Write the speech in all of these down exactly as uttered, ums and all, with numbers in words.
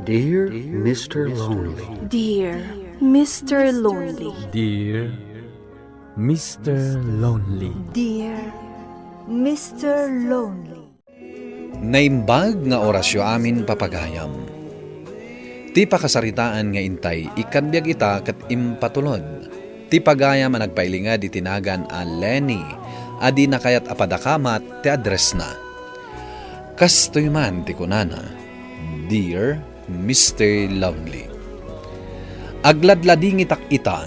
Dear Mister Lonely. Dear Mister Lonely. Dear Mister Lonely. Dear Mister Lonely. Naimbag nga orasyo amin, papagayam. Ti pakasaritaan nga intay ikadbiag ita ket impatulod ti pagayam a nagpailinged iti nagan a Lenny a di nakayat a padakamat ti addressna. Kastoy man ti kunana, "Dear Mister Lonely." Agladladingitak ita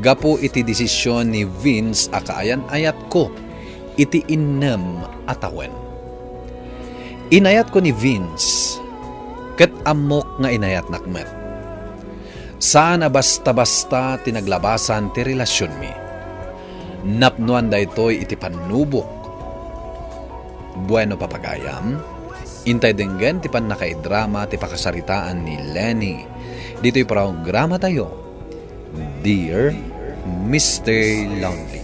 gapu iti desisyon ni Vince a kaayan-ayatko iti innem a tawen. Inayatko ni Vince, ket ammok nga inayatnak met. Saan a basta-basta ti naglabasan ti relasionmi. Napnoan daytoy iti pannubok. Bueno, papagayam, intay denggen ti pannakaidrama ti pakasaritaan ni Lenny ditoy programatayo, Dear Mister Lonely.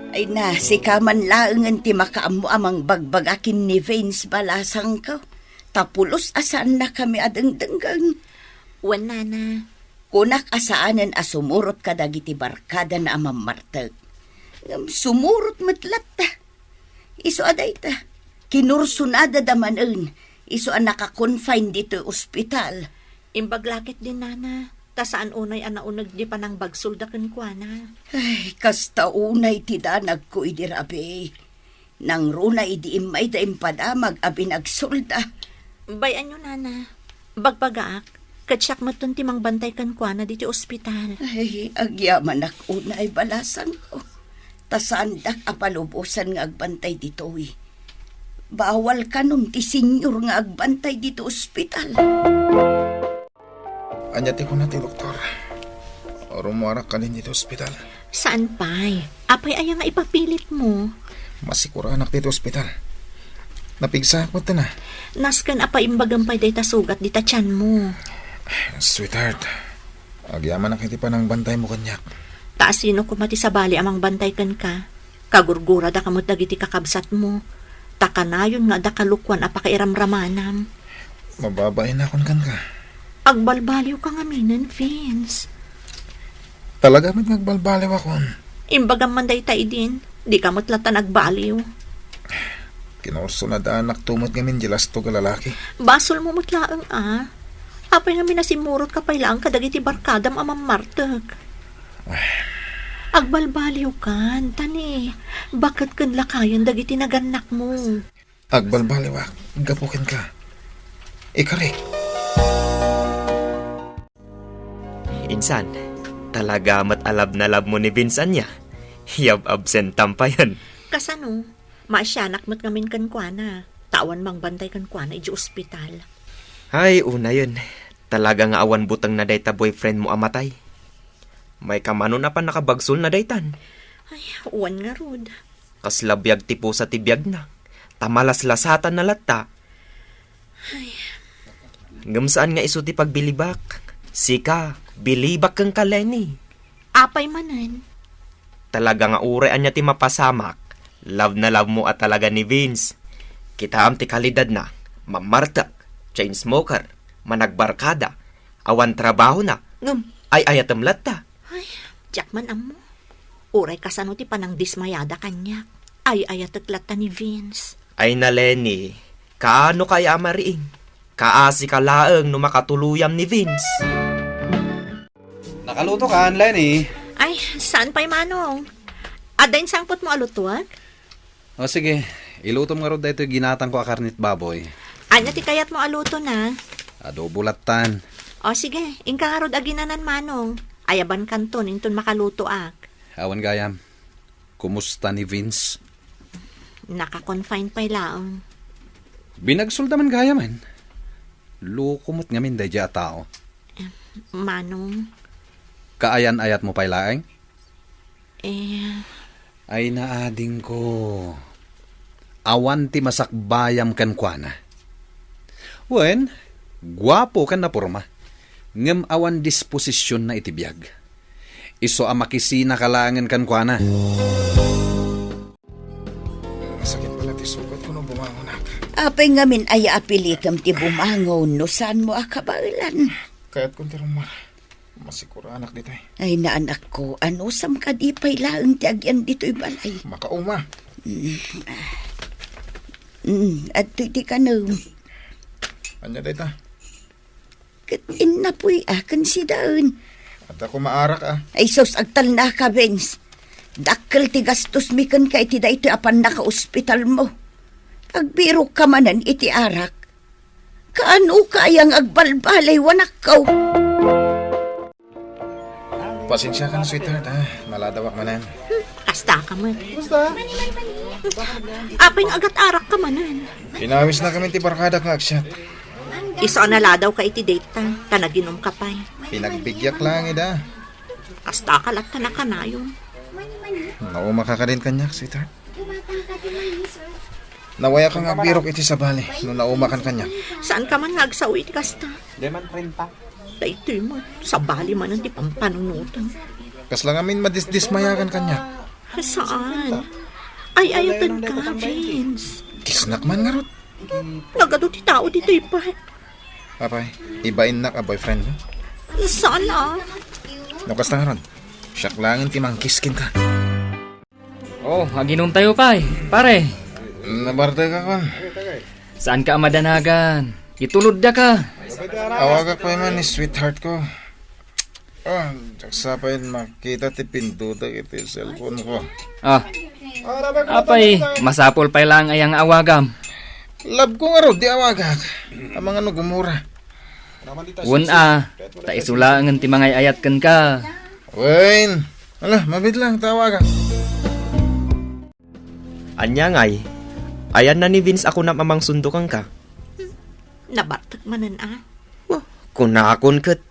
Ay na, sika man laengen ti makaammo a mangbagbaga ken ni Vince, balasangko. Ta pulos a saannakami a dengdenggen. Wen, nana. Kunak a saanen a sumurot kadagiti barkadana a mammartek. Ngem sumurot met latta. Isu a dayta, kinursonada da manen, isu a naka-confine ditoy ospital. Imbag la ketdin, nana, ta saan unay a nauneg di panangbagsolda kenkuana. Ay, kasta unay ti danagko idi rabii. Nangruna idi immayda impadamag a binagsolda. Bay-anyo, nana. Bagbagaak, ket siak metten ti mangbantay kenkuana ditoy ospital. Ay, agyamanak unay, balasangko. Ta saandak a palubosan nga agbantay ditoy. Bawal kanon ti senior nga agbantay ditoy ospital. Ania ti kuna ti doktor? Rumuarak kadin ditoy ospital. Saan pay? Apay aya nga ipapilitmo? Masikuranak ditoy ospital. Napigsaak metten a. Nasken a paimbagam pay dayta sugat dita tianmo. Sweetheart, agyamanak iti panangbantaymo kaniak. Ta asino koma ti sabali a mangbantay kenka? Kagurgurada ka met dagiti kakabsatmo, ta kanayon nga adda kalokuan a pakairamramanam. Mababainakon kenka. Agbalbaliwka ngaminen, Vince. Talaga met nga agbalbaliwakon. Imbagam man dayta idin, dika met latta nagbaliw. Kinursonadanak to met ngamin di lastog a lalaki. Basolmo met laeng a. Apay ngamin a simurotka pay laeng kadagiti barkadam a mammartek? Agbalbaliwkan, ta ni, baket ken lakayen dagiti nagannakmo. Agbalbaliwak gapu kenka. Ikarik. Insan, talaga met a love na love mo ni Vince ania? Yab-absentam payen. Kasano? Maasianak met ngamin kenkuana, ta awan mangbantay kenkuana idiay ospital. Ay, unayen, talaga nga awan butengna dayta boyfriend mo a matay. Maikamanon a pannakabagsolna daytan. Ay, wen ngarud. Kasla biag ti pusa ti biagna, ta malaslasatanna latta. Ay. Ngem saan nga isu ti pagbilibak. Sika, bilibak kenka, Lenny. Apay manen? Talaga nga uray ania ti mapasamak, love na love mo a talaga ni Vince. Kitaem ti kalidadna, mammartek, chain smoker, managbarkada, awan trabahona, ngem ay-ayatem latta. Ay, diak man ammo. Uray kasano ti panangdismayada kaniak, ay-ayatek latta ni Vince. Ay na, Lenny, kaano kaya a mariing? Kaasika laeng no makatuluyam ni Vince. Nakalutokan, Lenny? Ay, saan pay, Manong? Adda insangpetmo a lutuek? O sige, ilutom ngarud daytoy ginatangko a karnet baboy. Ania ti kayatmo a lutona? Adobo lattan. O sige, inka ngarud a ginanan, Manong. Ayabankanton inton makalutoak. Awan gayam. Kumusta ni Vince? Naka-confine pay laeng. Binagsolda man gayamen. Loko met ngamin daydiay a tao. Manong. Kaayan-ayatmo pay laeng? Eh. Ay, naadingko. Awan ti masakbayam kenkuana. Wen, guapo ken naporma. Ngem awan disposisionna iti biag. Isu a makisinaka laengen kenkuana. Masakit pala ti sugatko no bumangonak. Apay ngamin aya apilitem ti bumangon no saanmo a kabaelan? Kayatkon ti rummar. Masikuranak ditoy. Ay, naanakko, anusam kadi pay laeng ti agyan ditoy balay? Makauma. Mm, ah. Mm, adtoy ti kanem. Ania dayta? Ket innapoy a ken sidaen. Adda koma arak a. Ay sus, agtalnaka, Vince. Dakkel ti gastosmi kenka iti daytoy a pannakaospitalmo. Agbirokka manen iti arak. Kaanoka aya nga agbalbaliwanakko? Pasensiakan, sweetheart, ha? Naladawak manen. Kasta ka met. Apay nga agat-arakka manen? Inawisnakami ti barkadak nga agsiat. Isu a naladawka iti date ta, ta naginumka pay. Pinagbigyak laeng ida. Kastaka latta nakanayon. Naumaka kadin kaniak, sweetheart? Nawayaka nga agbirok iti sabali no naumakan kaniak. Saanka man nga agsao iti kasta? Daytoy met, sabali manen ti pampanunotem. Kasla ngamin madisdismayakan kaniak. Saan? Ay-ayatenka, Vince. Kissnak man ngarud. Nagadu ti tao ditoy park. Apay, ibainnak a boyfriend mo? Saan a? No kasta ngarud, siak laengen ti mangkiss kenka. Oh, aginumtayo pay, pare. Nabartekakon. Saanka a madanagan? Itulodda ka. Awagak pay man ni sweetheart ko. Ah, diak sa pay makita ti pindutek iti cellphone ko. Ah, apay, masapul pay laeng aya nga awagam? Love ko ngarud ti awagak. Amangan no gumura. Wen a, ta isu laengen ti mangay-ayat kenka. Wen, ala, mabiit lang ta awagak. Ania ngay? Ayanna ni Vince a kunam a mangsundo kenka? Nabartek manen a. Wah, kunakon ket.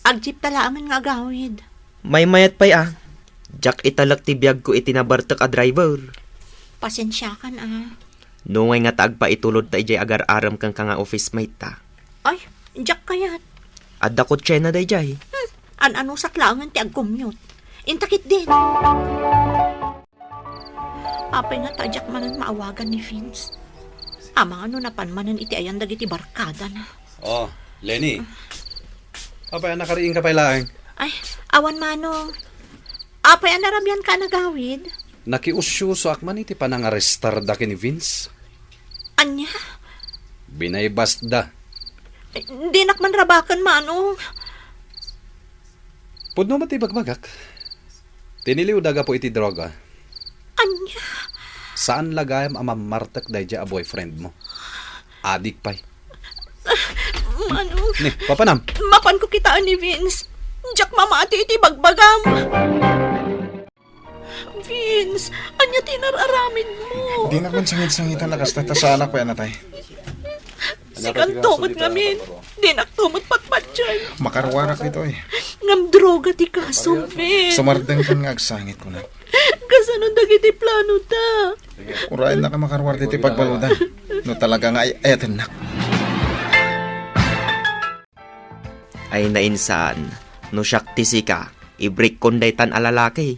Agjeep ta laengen nga agawid. Maymayat pay a. Diak italek ti biagko iti nabartek a driver. Pasensiakan a. No ngay nga ta agpaitulod ta idiay agar-arem kenka nga office mate ta. Ay, diak kayat. Adda kotsena daydiay. Hmm, an-anusak laengen ti agcommute. Inta ketdin. Apay nga ta diak manen maawagan ni Vince? Amangan no napan manen iti ayan dagiti barkadana. Oh, Lenny. Apay a nakariingka pay laeng? Ay, awan manong. Apay a narabianka a nagawid? Nakiusiosoak man iti panangarestarda ken ni Vince. Ania? Binaybasda. Ay, dinak man rabaken, manong. Pudno met ti ibagbagak. Tiniliwda gapu iti droga. Ania? Saan la gayam a mammartek daydiay a boyfriend mo. Adik pay. Manong. Ni, papanam? Mapanko kitaen ni Vince. Diak mamati iti ibagbagam. Vince, ania ti inar-aramidmo? Dinak man sangit-sangitan a kasta ta saanak pay a natay. Sikanto met ngamin, dinakto met patpatien. Makaruarak ditoy. Ngem droga ti kasom, Vince. Sumardengkan nga agsangit, kunak. Kasano dagiti planota? Urayennaka makaruar ditoy pagbaludan. No talaga nga ay-ayatennak. Ay nainsan, no siak ti sika, ibreakkon daytan a lalaki.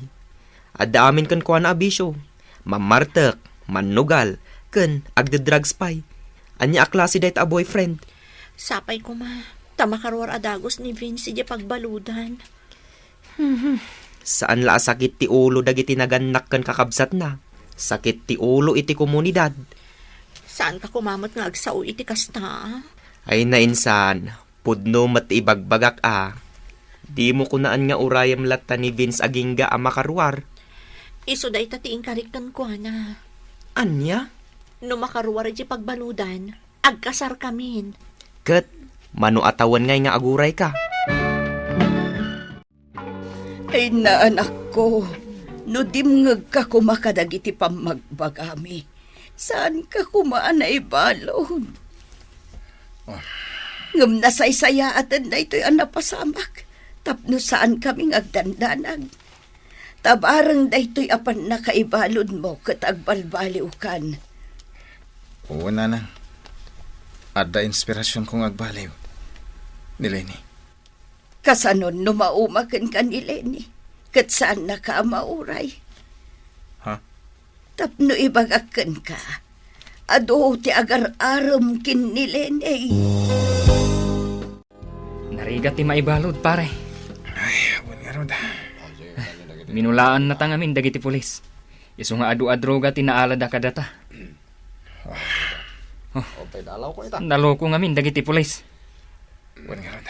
Adda amin kenkuana a bisio. Mammartek, mannugal, ken agdedrugs pay. Ania a klase dayta a boyfriend? Sapay koma, ta makaruar a dagus ni Vince idiay pagbaludan. Hmm, saan la a sakit ti ulo dagiti nagannak ken kakabsatna. Sakit ti ulo iti komunidad. Saanka koma met nga agsao iti kasta? Ay nainsan, pudno met ti ibagbagak a. Dimo kunaan nga urayem latta ni Vince agingga a makaruar. Isu dayta ti inkarik kenkuana. Ania? No makaruar iti pagbaludan, agkasarkamin. Ket, mano a tawen ngay nga agurayka? Ay, naanakko, no dimngegka koma kadagiti pammagbagami, saanka koma a naibalud. Ah. Ngem nasaysayaaten daytoy a napasamak tapno saankami nga agdandanag. Ta bareng daytoy a pannakaibaludmo ket agbalbaliwkan. Wen, nanang. Adda inspirasionko nga agbaliw. Ni Lenny. Kasanon no mauma kenka ni Lenny, ket saannaka a mauray? Ha? Tapno ibagak kenka, Adu ti agar-arem ken ni Lene. Narigat ti maibalud, pare. Ay, awan ngarud. Minulaannata ngamin dagiti pulis. Isu nga adu a droga ti naalada kadata. Oh. Naloko ngamin dagiti pulis. Awan ngarud.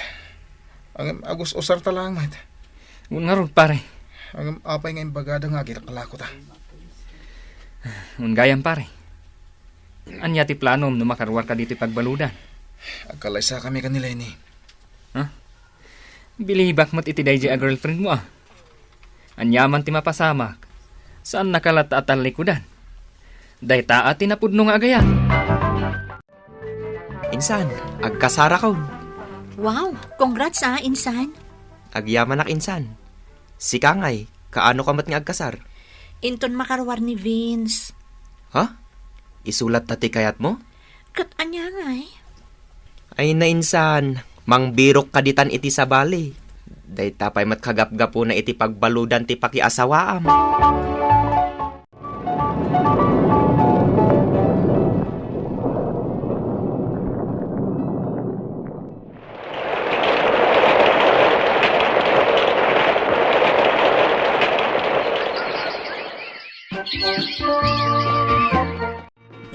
Ngem agus-usarta laeng met. Awan ngarud, pare. Ngem apay nga imbagada nga agilaklakota? Awan gayam, pare. Ania ti planom no makaruarka ditoy pagbaludan? Agkalaysakami ken ni Lene. Ha? Bilibak met iti daydiay a girlfriendmo, a. Aniaman ti mapasamak, saannaka latta a tallikudan. Dayta a ti napudno nga agayat. Insan, agkasarakon. Wow, congrats, ah, insan. Agyamanak, insan. Sika ngay, kaano ka met nga agkasar? Inton makaruar ni Vince. Ha? Isu latta ti kayatmo? Ket ania ngay? Ay, nainsan, mangbirok ka ditan iti sabali. Dayta pay met kagapgapuna iti pagbaludan ti pakiasawaam.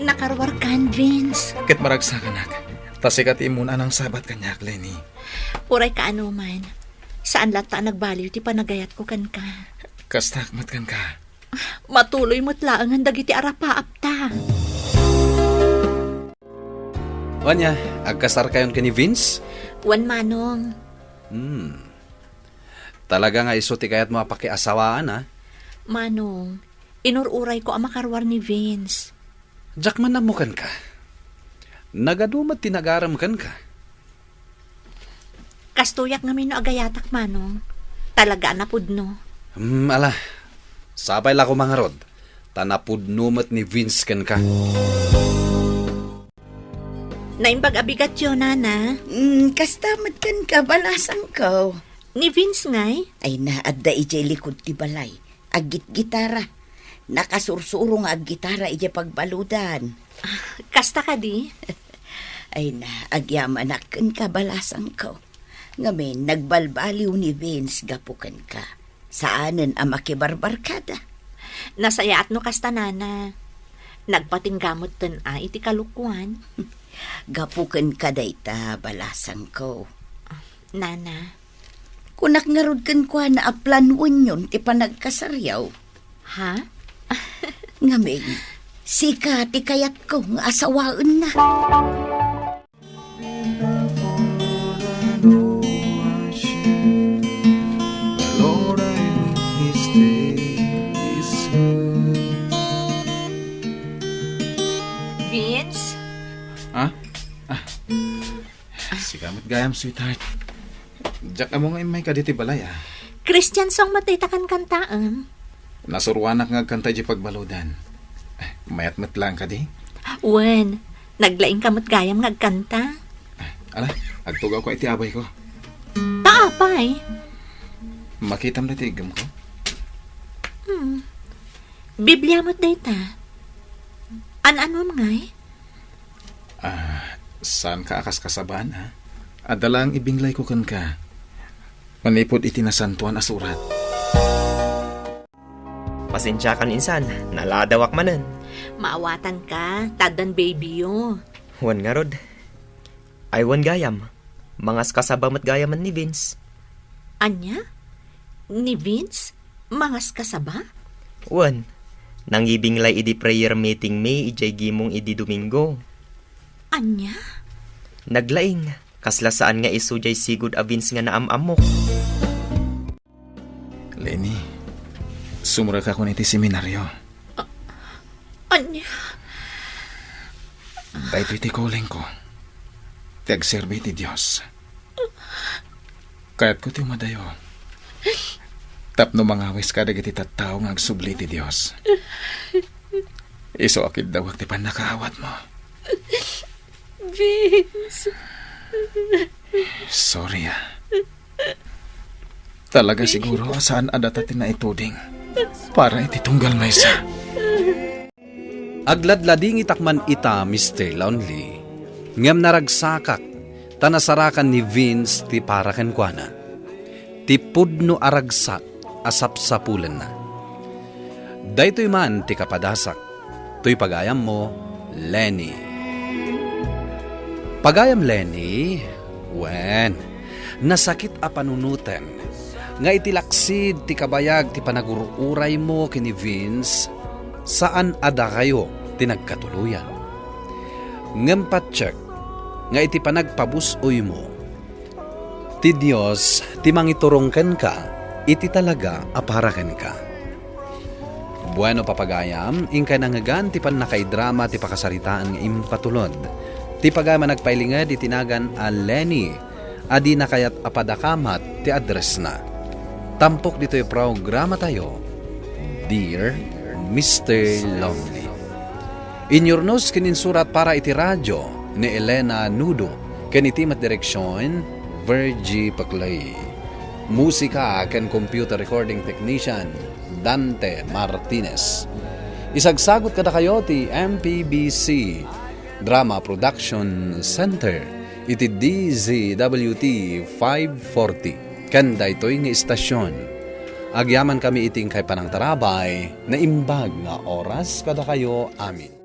Nakaruarkan, Vince. Ket maragsakanak. Ta sika ti immuna a nangsabat kaniak, Leni. Uray kaano man, saan latta a nagbaliw ti panagayatko kenka. Kastaak met kenka. Matuloy met laengen dagiti arapaapta. Ania, agkasarkayon ken ni Vince? Wen, Manong. Hmm. Talaga nga isu ti kayatmo a pakiasawaan, a? Manong, inur-urayko a makaruar ni Vince. Diak man ammo kenka. Nagadu met ti nagarem kenka. Kastoyak ngamin no agayatak, Manong. Talaga a napudno. Hmm, ala. Sapay la koma ngarud, ta napudno met ni Vince kenka. Naimbag a bigatyo, Nana. Mm, kasta met kenka, balasangko. Ni Vince ngay? Ay na, adda idiay likud ti balay. Aggitgitara. Nakasursuro nga aggitara idiay pagbaludan. Ah, kasta kadi? Ay na, agyamanak kenka, balasangko. Ngamin, nagbalbaliw ni Vince gapu kenka. Saanen a makibarbarkada. Nasayaat no kasta, Nana. Nagpatingga metten a iti kalokuan. Gapu kenka dayta, balasangko. Nana. Kunak ngarud kenkuana a planuenyon ti panagkasaryo. Ha? Ngamin, sika ti kayatko nga asawaenna. Vince? Ha? Ah. Sika met gayam, sweetheart. Diak ammo nga immayka ditoy balay, a. Christian song met dayta kankantaem. Nasuroanak nga agkanta idiay pagbaludan. Eh, mayat met laeng kadi? Wen, naglaingka met gayam nga agkanta. Eh, ala, agtugawko iti abayko. Ta apay? Makitam dayta iggemko? Hmm. Biblia met dayta. An-anom ngay? Ah, saanka a kaskasabaan, a? Adda laeng ibinglayko kenka manipud iti Nasantoan a Surat. Pasensiakan insan, naladawak manen. Maawatanka, ta addan babyyo. Wen ngarud. Ay, wen gayam. Mangaskasaba met gayamen ni Vince. Ania? Ni Vince? Mangaskasaba? Wen, nangibinglay idi prayer meeting mi idiay gimong idi Domingo. Ania? Naglaing, kasla saan nga isu diay sigud a Vince nga naam-ammok. Leni, sumrekakon iti seminario. A-, ania? Daytoy ti callingko. Ti agserbi ti Dios. Kayatko ti umadayo tapno mangawis kadagiti tattao nga agsubli ti Dios. Isu a kiddawek ti pannakaawatmo. Vince. Sorry, a. Talaga siguro a saan a data ti naituding para iti tunggal maysa. Agladladingitak man ita, Mister Lonely, ngem naragsakak ta nasarakan ni Vince ti para kenkuana. Ti pudno a ragsak a sapsapulenna. Daytoy man ti kapadasak, toy pagayammo, Lenny. Pagayam Lenny, wen, nasakit a panunoten nga iti laksid ti kabayag ti panagur-uraymo ken ni Vince, saan a dakayo ti nagkatuloyan. Ngem patiek nga iti panagpabus-oymo, ti Dios ti mangiturong kenka iti talaga a para kenka. Bueno, papagayam, inkay nangngegan ti pannakaidrama ti pakasaritaan nga impatulod ti pagayam a nagpailinged iti nagan a Lenny a di na kayat a padakamat ti addressna. Tampok ditoy programatayo, Dear Mister Lonely. Inyurnos ken insurat para iti radio ni Elena Nudo ken iti met direksion, Virgie Paclay. Musika ken computer recording technician, Dante Martinez. Isagsagut kadakayo ti M P B C Drama Production Center iti D Z W T five forty ken daytoy nga istasyon. Agyamankami iti inkay panangtarabay, naimbag nga oras kadakayo amin.